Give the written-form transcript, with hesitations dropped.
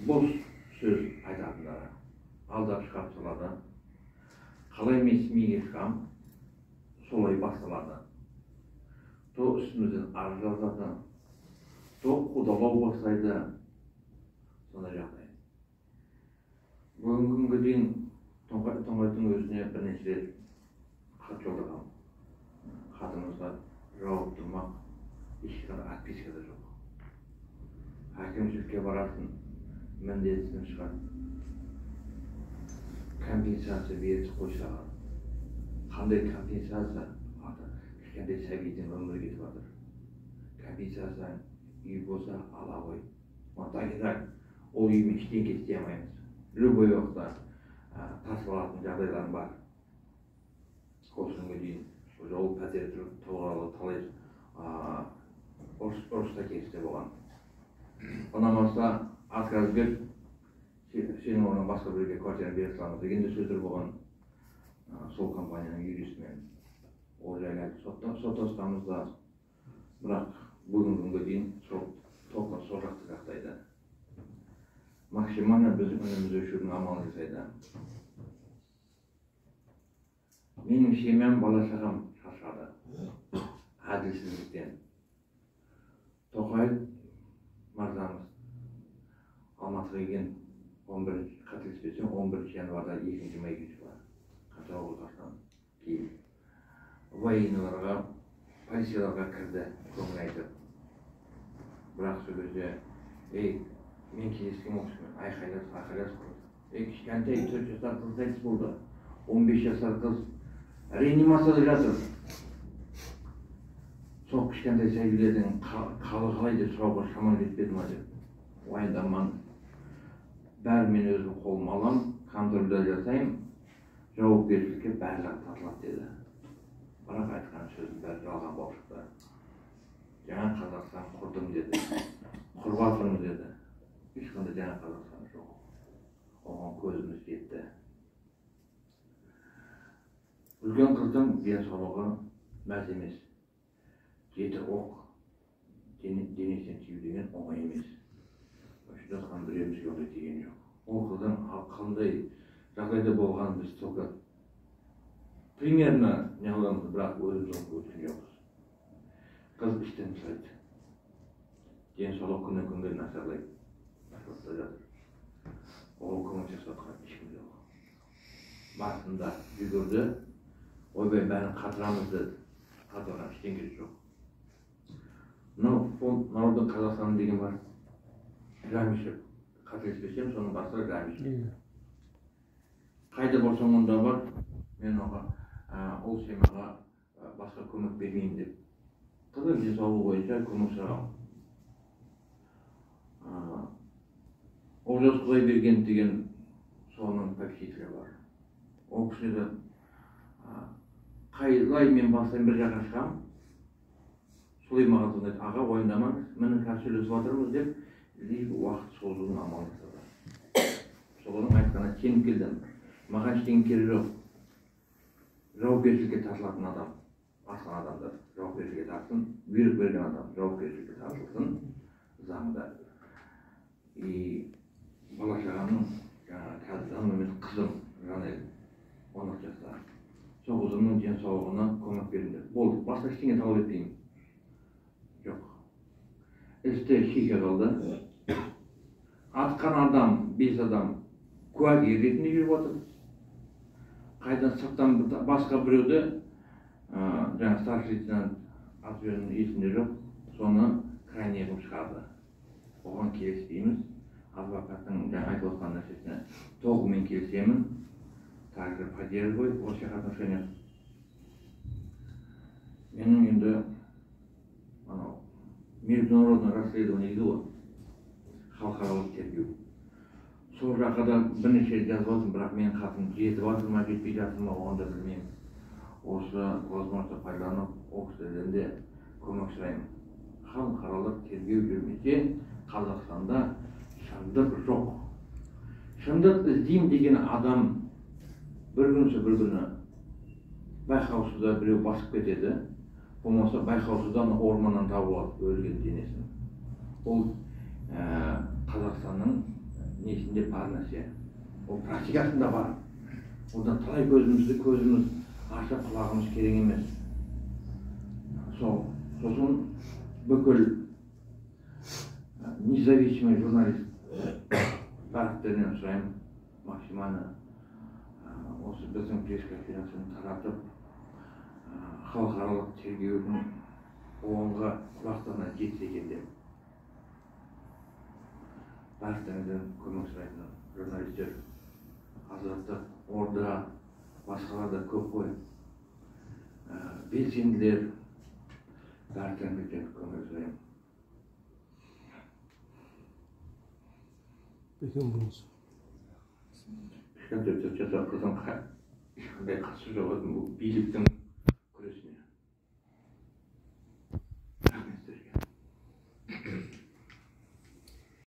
Бос сөз айтатындары алдап шығарып салады. Қалай мен СМИ-ге шығам, солай басталады. То үстімізден арыз жазады, то қудалау бастайды. Сондай жағдай. Бүгінгі күнге дейін Тоқаевтың өзіне бірнеше рет хат жолдаған. Хатымызға жауап тұрмақ, ешқандай отписка да жоқ. Әкімшілікке барасың, міндетсін шығады. Компенсация беріп қой саған. Қандай компенсация? Ата, кішкентай сәбидің өмірі кетіп жатыр. Компенсация үй болса ала ғой. Так и так, ол үймен ештеңе істей алмаймыз. Любой уақытта тасып алатын жағдайларым бар. Осы күнге дейін ол пәтер туралы талай ұрыста келісте болған. Ұнамаса отказ беріп, сенің орныңа басқа біреуге квартираны бере саламыз деген де сөздер болған. Сол компанияның юристімен. Ол жайлы соттасқанбыз да, бірақ бүгінгі күнге дейін сол тоқта сол жақты жақтайды. Максимально біздің үнімізді өшірудің амалын жасайды. Менің семьям, бала шағам шаршады әділсіздіктен. Тоқаев мырзамыз Алматыға келген 11, қателеспесем, 11 январда 2022 жылы Қаңтар оқиғасынан кейін военныйларға, полицияларға кірді, көңіл айтып. Бірақ сол кезде, ей, мен кездескен ол кісімен айқайласып, айқайласып қалды. Ей, кішкентай 4 жасар қыз қайтыс болды. 15 жасар қыз реанимацияда жатыр. Сол кішкентай сәбилердің қалы қалай деп сұрауға шамам жетпеді ма деп. Уайымдамаң. Бәрін мен өзім қолыма алам, контрольда жасаймын, жауапкершілікке барлығы тартылады деді. Бірақ айтқан сөздің бәрі жалған болып шықты. Жаңа Қазақстан құрдым деді. Құрып жатырмыз деді. Ешқандай жаңа Қазақстан жоқ. Оған көзіміз жетті. Үлкен қыздың денсаулығы мәз емес. 7 оқ денесіне тию деген оңай емес. Осы жатқан біреумізге ондай тиген жоқ. Ол қыздың қандай жағдайда болғанын біз только примерно не қыламыз, бірақ өзіміз оны өткен жоқпыз. Қыз іштен тастайды. Денсаулық күннен күнге нашарлайды. Нашарлап жатыр. Оған көмектесіп жатқан ешкім жоқ. Басында жүгірді, ойбай бәрін қатырамыз деді. Қатырған ештеңесі жоқ. Мынау фонд Народный Қазақстан деген бар. Жамишев, қателеспесем, соның бастығы Жамишев. Қайда болсаң онда бар, мен оған ол семьяға басқа көмек бермеймін деп. Қыздың денсаулығы бойынша көмек сұрағанмын. Олжас Құдайбергенов деген соның попечителі бар. Ол кісі де қалай мен бастаймын, бір жаққа шығамын, солай маған звондайды, аға уайымдамаңыз, міне қазір сөйлесіп жатырмыз деп, лишь бы уақыт созудың амалын жасады. Солардың айтқанына сеніп келдім. Маған ештеңе керегі жоқ. Жауапкершілікке тартылатын адам, атқан адамдар жауапкершілікке тартсын, бұйрық берген адам жауапкершілікке тартылсын заңда. И бала шағамның жаңағы қазір данный қызым Жанель 16 жаста. Сол қызымның денсаулығына көмек беріңдер. Болды, басқа ештеңе талап етпеймін. Жоқ. Істі шиге қалды. Атқан адам, 5 адам куәгер ретінде жүріп отыр. Қайдан сырттан басқа біреуді, жаңа старший лейтенант аты жөнін есімде жоқ, соны крайне қылып шығарды. Оған келіспейміз. Адвокаттың жаңа айтып отқан нәрсесіне толығымен келісемін. Также поддерживаю во всех отношениях. Менің енді анау международное расследование дейді ғой, халықаралық тергеу. Сол жаққа да бірнеше рет жазып жатырмын, бірақ менің хатым жетіп жатыр ма, жетпей жатыр ма, оны да білмеймін. Осы возможностьті пайдаланып, ол кісілерден де көмек сұраймын. Халықаралық тергеу жүрмесе, Қазақстанда шындық жоқ. Шындық іздеймін деген адам бір күнсі бір күні байқаусызда біреу басып кетеді, болмаса байқаусызда орманнан тауып алады өлген денесін. Ол Қазақстанның несінде бар нәрсе. Ол практикасында бар. Одан талай көзіміз ашып, құлағымыз керек емес. Сол, сосын бүкіл независимый журналист барлықтарынан сұраймын, максимально осы біздің пресс-конференцияны таратып, халықаралық тергеудің ООН-ға құлақтарына жетсе екен деп. Барлықтарыңыздан көмек сұрайтын журналистер, Азаттық, Орда, басқалар да көп қой. Белсенділер, барлықтарыңыздан көмек сұраймын. Бекен болыңыз. Кішкентай 4 жасар қыздың ешқандай қатысы жоқ еді. Бұл биліктің